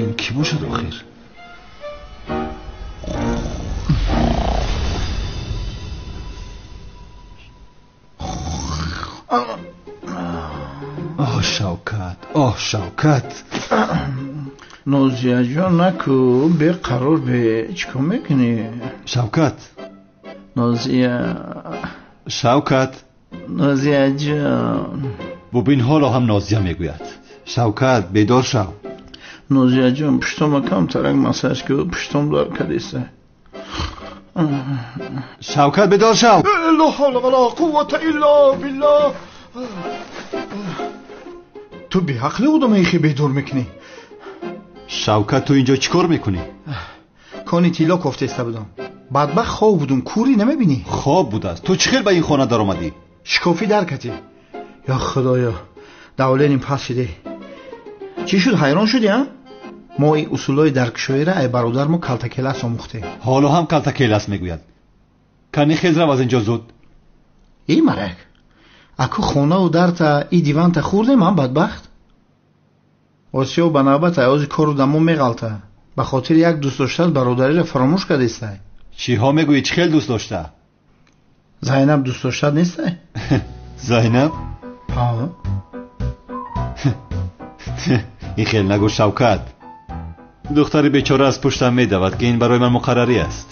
Ин кӣ бошад охир? Оҳ Шавкат, оҳ Шавкат. Нозияҷон, наку беқарор бе, чӣ кор мекунӣ? Шавкат. Нозия. Шавкат. Нозияҷон. Бубин, ҳоло ҳам Нозия мегӯяд. Шавкат, бедор шав. Нозияҷон, пуштома камтарак массаж ку, пуштом дар кадиса. Шавкат, бедор шав. Ла ҳавла вала қуввата илла биллаҳ. Ту беақли одама ихи бедор мекунӣ. Шавкат, ту инҷо чӣ кор мекунӣ? Кони тилло кофтеста будам. Бадбахт хоб будум, кӯрӣ намебинӣ? Хоб будааст. Ту чӣ хел ба ин хона даромадӣ? Шикофӣ дар катӣ. Ё худоё, давленим пас шиде. Чӣ шуд, ҳайрон шудӣ, а? Мо ин усулҳои даркшоиро ай бародармо калтакелас омӯхтем. Ҳоло ҳам калтакелас мегӯяд. Кани хез рав аз инҷо зуд. Эй марак, аку хонаву дарта и диванта хӯрдем, а бадбахт? Осиё ба навбат аёзи кору дамо меғалта. Ба хотири як дӯст доштат бародариро фаромӯш кардестай. Чиҳо мегӯӣ? Чӣ хел дӯст дошта? Зайнаб дӯст доштат нестай? Зайнаб? Ҳа. Ин хел нагӯ Шавкат. Духтари бечора аз пуштам медавад, ки ин барои ман муқаррарӣ аст.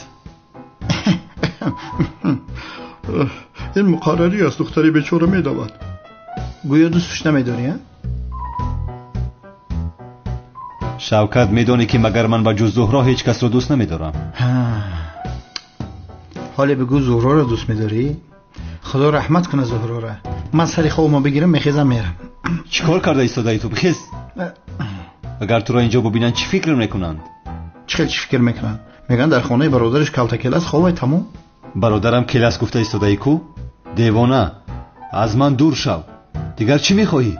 Ин муқаррарӣ аст, духтари бечора медавад. Гӯё дӯстш намедорӣ, а? Шавкат, медонӣ ки магар ман ба ҷуз Зуҳро ҳеҷ касро дӯст намедорам. Ҳоле бигӯ, Зуҳроро дӯст медорӣ? Худо раҳмат кунад Зуҳрора. Ман сари хобмо бигирам, мехезам, мерам. Чӣ кор карда истодаи ту? Бихез. Агар туро инҷо бубинанд, чӣ фикр мекунанд? Чӣ хел чӣ фикр мекунанд? Мегӯянд дар хонаи бародараш калтакелас хобай, тамом. Бародарам келас гуфта истодаи ку? Девона, аз ман дур шав. Дигар чӣ мехоҳӣ?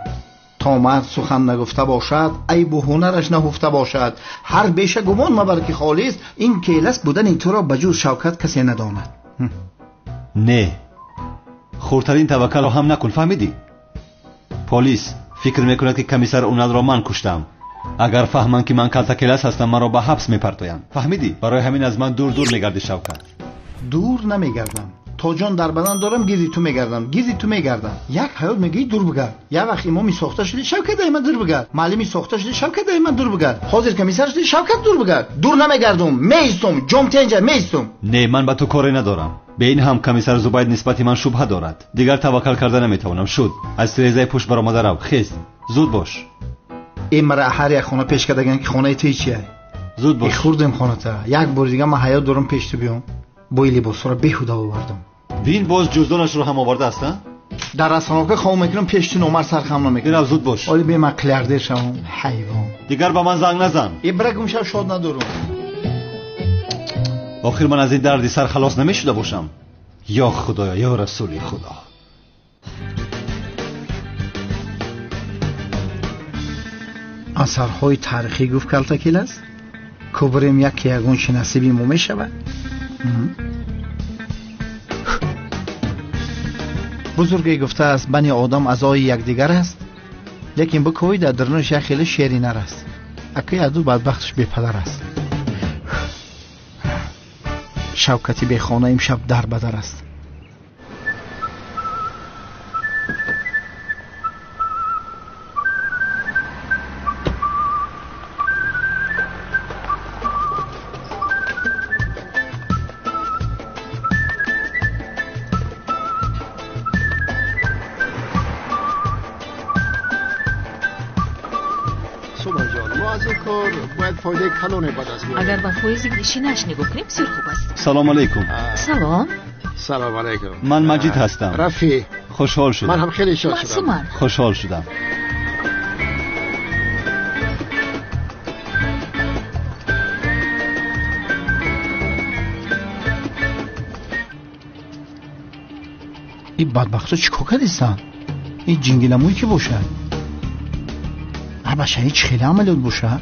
То мард сухан нагуфта бошад, айбу ҳунараш наҳуфта бошад. Ҳар беша гумон мабар ки холист, ин келас будани туро ба ҷуз Шавкат касе надонад. Не, хурдтарин таваккалро ҳам накун, фаҳмидӣ? Полис фикр мекунад ки комиссар Уналро ман куштам. Агар фаҳманд ки ман калтакелас ҳастам, маро ба ҳабс мепартоянд. Фаҳмидӣ? Барои ҳамин аз ман дур дур мегардӣ Шавкат. Дур намегардам. То ҷон дар бадан дорам, гирди ту мегардам, гирди ту мегардам. Як ҳаёт мегӯӣ дур бигард. Як вақт имоми сохта шудӣ, Шавкат ай ман дур бигард. Муаллими сохта шудӣ, Шавкат ай ман дур бигард. Ҳозир комиссар шудӣ, Шавкат дур бигард. Дур намегардум, меистум, ҷом тенҷа меистум. Не, ман ба ту коре надорам. Бе ин ҳам комиссар Зубайд нисбати ман шубҳа дорад. Дигар таваккал карда наметавонам. Шуд, аз тирезаи пушт баромада рав. Хез, зуд бош. Э мара ҳар як хона пеш кардаган ки хонаи ту чия? Зуд бош. Хӯрдем хоната. Як бори дига ман ҳаёт дорам пеш ту биём. Бо ин либосҳоро беҳуда овардам. Бин, боз ҷуздонашро ҳам овардааст, а? Дар расоновка хоб мекунам, пеш ту номар сархам намекунам. Бирав, зуд бош. Оли бе ман қилярдер шавам, ҳайвон. Дигар ба ман занг назан. Э бира гум шав, шод надорам. Охир ман аз ин дарди сар халос намешуда бошам. Ё Худоё, ё Расули Худо. Асарҳои таърихӣ гуфт калтакелас, кубрем яке ягон чи насиби мо мешавад. Бузурге гуфтааст, бани одам аъзои якдигар аст, лекин бикӯй дар дарунаш як хеле шери нар аст. Акӯи аду бадбахташ бепадар аст. Шавкати бехона имшаб дар ба дар аст. Агар ба фоизи шинаш нигоҳ кунем, бисёр хуб аст. Салом алейкум. Салом. Салом алейкум. Ман Маҷид ҳастам. Рафи. Хушҳол шудам. Ман ҳам хеле шод шудам. Хушҳол шудам. Ин бадбахто чӣ кор кардистанд? Ин ҷингиламӯй ки бошад? Абаша, ин чӣ хеле амалиёт бошад?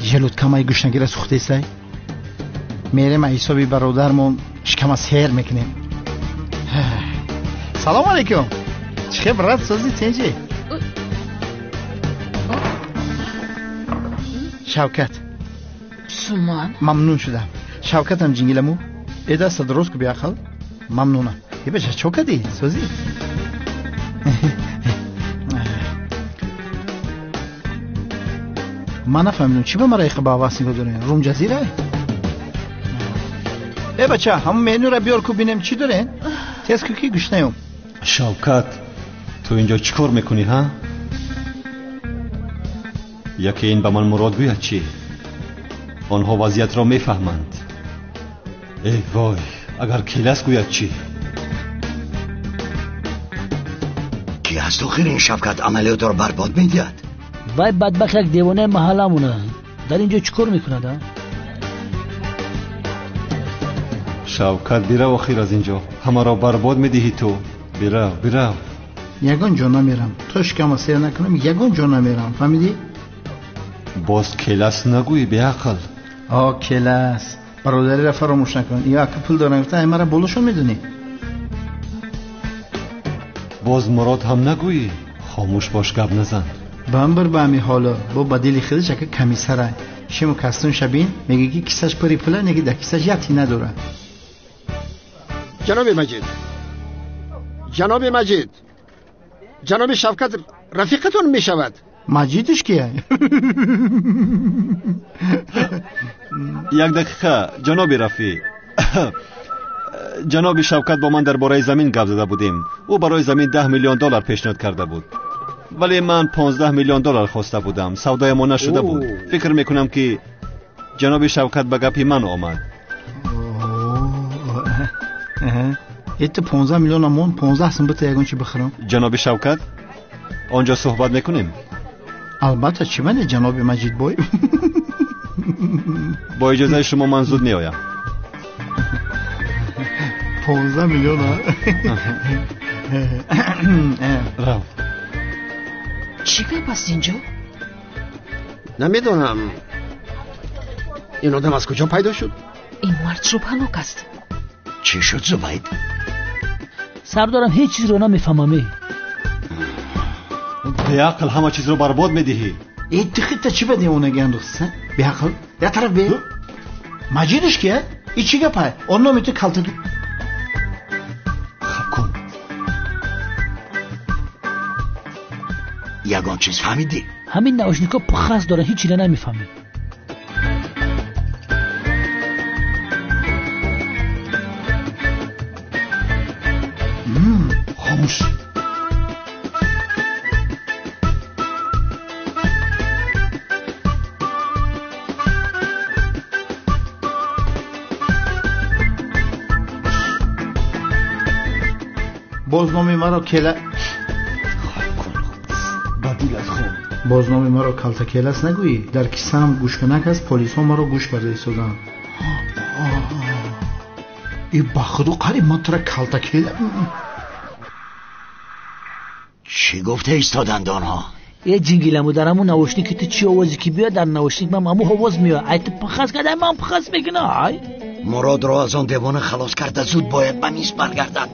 Желудкамаи гушнагира сӯхтесай? Мерем аз ҳисоби бародармон шикама сер мекунем. Салом алейкум. Чӣ хел брат, созӣ тенҷи? Шавкат. Суман. Мамнун шудам. Шавкатам ҷингиламу. Э даста дуруст ку беақл. Мамнунам. Э бача чо кардӣ? Созӣ? Ман нафаҳмидам чӣ ба мара иқа ба ҳавас нигоҳ дорем? Рум ҷазира? Э бача, ҳамон менюра биёр ку бинем чӣ дорем? Тез ку ки гушнаём. Шавкат, ту инҷо чӣ кор мекунӣ, ҳа? Яке ин ба ман Мурод гӯяд чӣ? Онҳо вазъиятро мефаҳманд. Эй вой, агар Келас гӯяд чӣ? Ки аст охир ин Шавкат амалиётро барбод медиҳад? Вай бадбахт як девонаи маҳалламона. Дар ин ҷо чӣ кор мекунад, а? Шавкат, бирав охир аз ин ҷо. Ҳамаро барбод медиҳӣ ту. Бирав, бирав. Ягон ҷо намерам. То шикама сер накунам, ягон ҷо намерам. Фаҳмидӣ? Боз Келас нагӯӣ, беақл. О, Келас. Бародариро фаромӯш накун. Ё ака пул дорам гуфта, ай мара болошон медонӣ. Боз Мурод ҳам нагӯӣ. Хомӯш бош, гап назан. Бамбир ба ҳами ҳоло бо ба дили худаш ака комиссара. Шиму кастун шабин мегӯ ки кисаш пури пула, неги дар кисаш як тина дорад. Ҷаноби Маҷид, ҷаноби Маҷид, ҷаноби Шавкат рафиқатон мешавад. Маҷидиш кия? Як дақиқа, ҷаноби Рафиқ. Ҷаноби Шавкат бо ман дар бораи замин гап зада будем. Ӯ барои замин 10 миллион доллар пешниҳод карда буд. Вале ман 15 миллион доллар хоста будам. Савдоямон нашуда буд. Фикр мекунам ки ҷаноби Шавкат ба гапи ман омад. Это 15 миллион амон, 15 сум бита ягон чи бихӯрам. Ҷаноби Шавкат, он ҷо суҳбат мекунем? Албатта, чӣ мане, ҷаноби Маҷидбой? Бо иҷозаи шумо ман зуд меоям. 15 миллион, а? Рав. Чӣ гап аст инҷо? Намедонам. Ин одам аз куҷо пайдо шуд? Ин мард шубҳанок аст. Чӣ шуд, Зубайд? Сардорам, ҳеҷ чизро намефаҳмам. Беақл, ҳама чизро барбод медиҳӣ. Э, ту худта чӣ ба девонагӣ андохтӣ? Беақл, як тараф бе. Маҷидиш кия? И чӣ гапа? Он номи ту калта. Хаб кун. Ягон чиз фаҳмидӣ? Ҳамин наушникҳо пухас доранд, ҳеҷ чиро намефаҳмӣ. Хомӯш. Боз номи маро Кела. Ба дилат хун. Боз номи маро Калта Келас нагӯӣ. Дар кисаам гӯшканак аст, полисҳо маро гӯш карда истоданд. И ба худо қариб ман тура Калта Кела. Чӣ гуфта истоданд онҳо? Э ҷингиламу, дар ҳамун наушники ту чӣ овозе ки биёяд, дар наушник ман ҳамун овоз меояд. Ай ту пахас карда, ман пахас мекунам. Ай Муродро аз он девона халос карда, зуд бояд ба миз баргардад.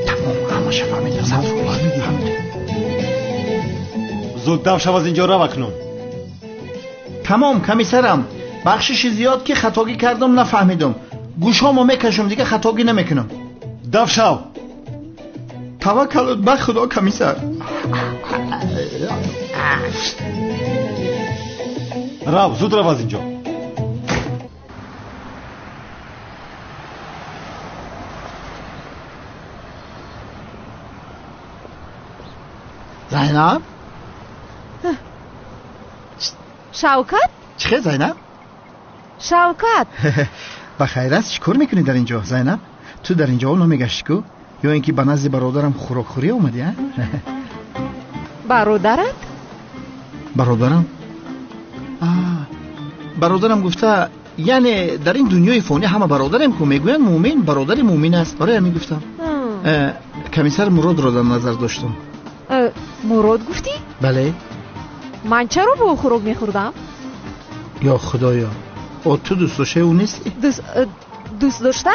Тамом, ҳамаша фаҳмидам. Фаҳмидам. Зуд дав шав аз инҷо, рав акнун. Тамом, комиссарам. Бахшиши зиёд ки хатогӣ кардам, нафаҳмидам. Гӯшҳомо мекашам, дига хатогӣ намекунам. Дав шав. Таваккалут ба худо, комиссар. Рав, зуд рав аз инҷо. Зайнаб? Шавкат? Чӣ хел, Зайнаб? Шавкат! Ба хайр аст, чӣ кор мекунӣ дар ин ҷо, Зайнаб? Ту дар ин ҷо намегаштӣ ку? Ё ин ки ба назди бародарам хӯрокхӯрӣ омадӣ, а? Бародарат? Бародарам? Бародарам гуфта, яъне дар ин дунёи фонӣ ҳама бародарем ку, мегӯянд мӯмин бародари мӯмин аст. Барои ҳамин гуфтам. Комиссар Муродро дар назар доштам. Мурод гуфтӣ? Бале. Ман чаро бо ӯ хӯрок мехӯрдам? Ё худоё, о ту дӯст доштаи ӯ нестӣ? Дӯст дошта?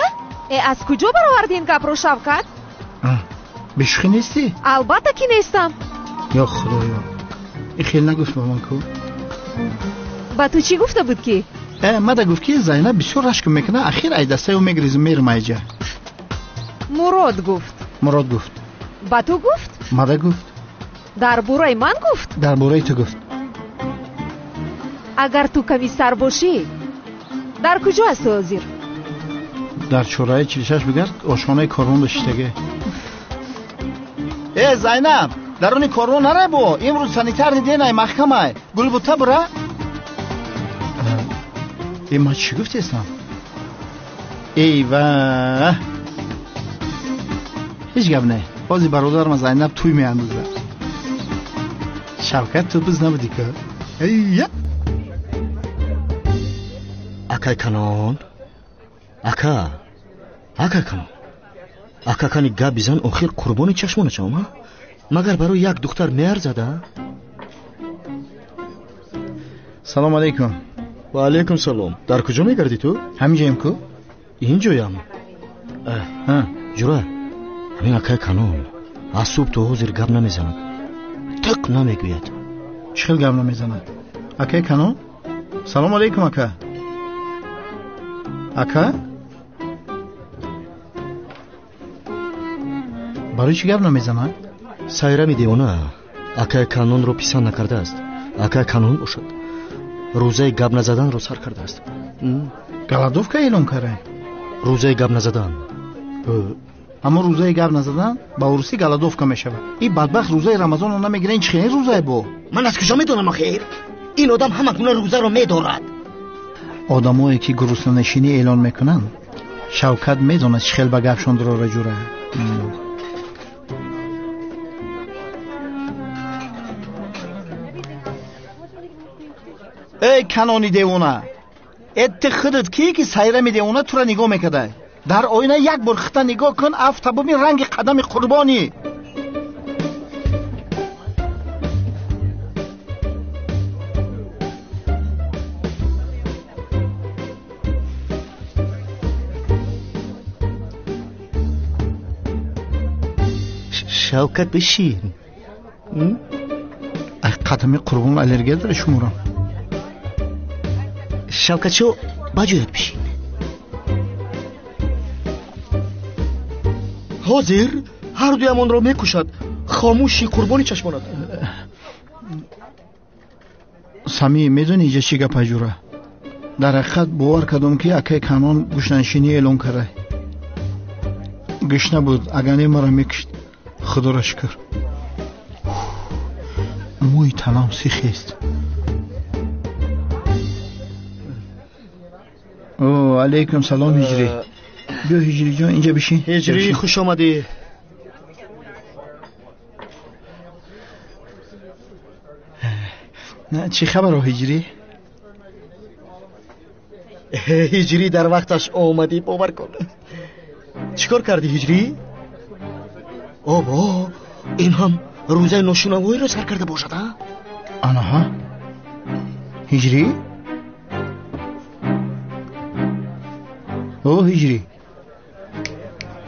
Э, аз куҷо бароварди ин гапро, Шавкат? Бешӯхӣ нестӣ? Албатта ки нестам. Ё худоё, ин хел нагуфт ба ман ку. Ба ту чӣ гуфта буд ки? Мада гуфт ки Зайнаб бисёр рашк мекунад, ахир ай дастаи ӯ мегрезу мерам айҷа. Мурод гуфт. Мурод гуфт. Ба ту гуфт? Мада гуфт. Дар бораи ман гуфт? Дар бораи ту гуфт. Агар ту комиссар бошӣ, дар куҷо ҳастӣ ҳозир? Дар чораи 46 бигард, ошхонаи корвон доштаге. Э Зайнаб, даруни корвон нарай бо, имрӯз санитарни денай маҳкамай. Гулбута бура. Э ман чӣ гуфтестам? Эй ва, ҳеҷ гап не. Ҳозир бародарам Зайнаб тӯй меандозад. Шавкат, ту биз набудӣ ку? Эйя! Акай Канон, ака, ака Канон, ака кани гап бизан, охир қурбони чашмона шавам, ҳа? Магар барои як духтар меарзад, а? Салом алейкум. Ва алейкум салом. Дар куҷо мегардӣ ту? Ҳаминҷоем ку? Инҷоям. Ҷура, ҳамин акай Канон аз субҳ то ҳозир гап намезанад, тиқ намегӯяд. Чӣ хел гап намезанад? Акай Канон? Салом алейкум, ака. Ака? Барои чӣ гап намезанад? Сайрами девона акай Канонро писанд накардааст. Акай Канон бошад, рӯзаи гап назаданро сар кардааст. Голодовка эълон карай? Рӯзаи гап назадан. Аммо рӯзаи гап назадан ба урусӣ голодовка мешавад. Ин бадбахт рӯзаи Рамазонро намегирад, ин чӣ хел рӯзае бо? Ман аз куҷо медонам охир? Ин одам ҳама гуна рӯзаро медорад. Одамое ки гуруснанишинӣ эълон мекунанд, Шавкат медонад чӣ хел ба гапшон дурора ҷура. Эй Канони девона, э ты худат кӣ ки сайрами девона тура нигоҳ мекардай? Дар оина як бор хита нигоҳ кун, афта бубин ранги қадами қурбонӣ. Шавкат бишин. Ай қадами қурбон аллергия дора шуморо. Шавкатшо, ба ҷоят бишин. Ҳозир ҳар дуямонро мекушад. Хомӯши қурбони чашмонат. Сами, медонӣ иҷа чӣ гапа ҷура? Дар ҳақиқат бовар кардам ки акай Канон гӯшнанишинӣ эълон кардай. Гӯшна буд, агар не маро мекушт. Худоро шукр. Мӯи танам сихест. О, алейкум салом, Ҳиҷрӣ. Биё Ҳиҷрӣ ҷон, инҷа бишин. Ҳиҷрӣ, хуш омадӣ. Чӣ хабаро Ҳиҷрӣ? Ҳиҷрӣ, дар вақташ омадӣ, бовар кун. Чӣ кор кардӣ Ҳиҷрӣ? Обо, ин ҳам рӯзаи ношунавоиро сар карда бошад, а? Анаҳа. Ҳиҷрӣ? О, Ҳиҷрӣ.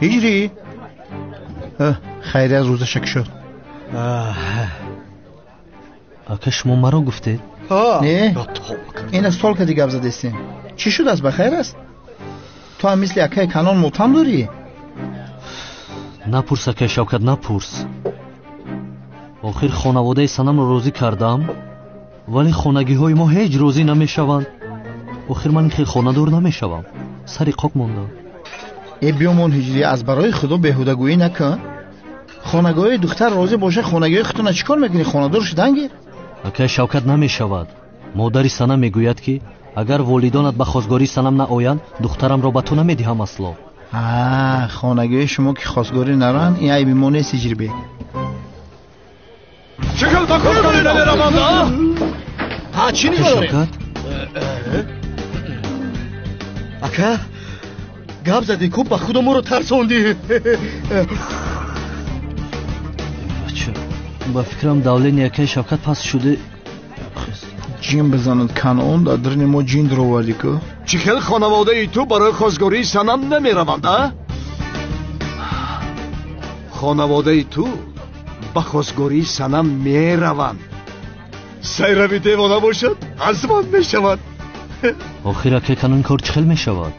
Ҳиҷрӣ. Хайрият рӯзаша кушод. Ака, шумо маро гуфтед? Не, ин аз стол кади гап задестем. Чӣ шудааст, ба хайр аст? Ту ҳам мисли акаи Канон мотам дорӣ? Напурс, акаи Шавкат, напурс. Охир хонаводаи Санамро розӣ кардам, вале хонагиҳои мо ҳеҷ розӣ намешаванд. Охир ман ин хел хонадор намешавам. Сари қок мондам. Э биёмон Ҳиҷрӣ, аз барои худо беҳудагӯӣ накун. Хонагоҳи духтар розӣ боша, хонагиҳои худтона чӣ кор мекунӣ? Хонадор шудан гир. Акаи Шавкат, намешавад. Модари Санам мегӯяд ки агар волидонат ба хостгории Санам наоянд, духтарамро ба ту намедиҳам асло. Хонагиҳои шумо ки хостгорӣ нароянд, ин айби мо нест, Ҳиҷрибек. Чӣ хел ба хостгорӣ намераванд, а? Ҳа, чӣ нигоҳ дорем? Шавкат? Ака, гап задӣ ку, ба худо моро тарсондӣ. Бача, ба фикрам давлени акаи Шавкат паст шуде. Ҷин бизанад Канон, дар даруни мо ҷин дуровардӣ ку. Чӣ хел хонаводаи ту барои хостгории Санам намераванд, а? Хонаводаи ту ба хостгории Санам мераванд. Сайрави девона бошад, аз ман мешавад. Охир акай канон кор чӣ хел мешавад?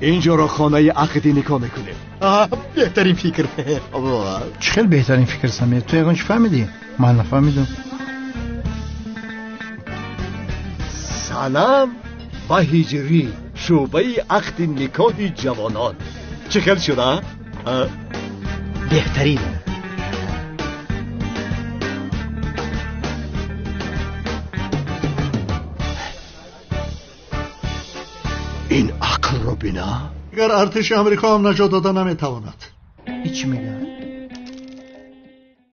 Инҷоро хонаи ақди никоҳ мекунем. Беҳтарин фикр. Чӣ хел беҳтарин фикр, Самир? Ту ягон чӣ фаҳмидӣ? Ман нафаҳмидам. Санам ва Ҳиҷрӣ, шӯъбаи ақди никоҳи ҷавонон. Чӣ хел шуда? Беҳтарин. Ин ақлро бина. Агар артиши Амрико ҳам наҷот дода наметавонад. Ҳеҷ мегӯяд.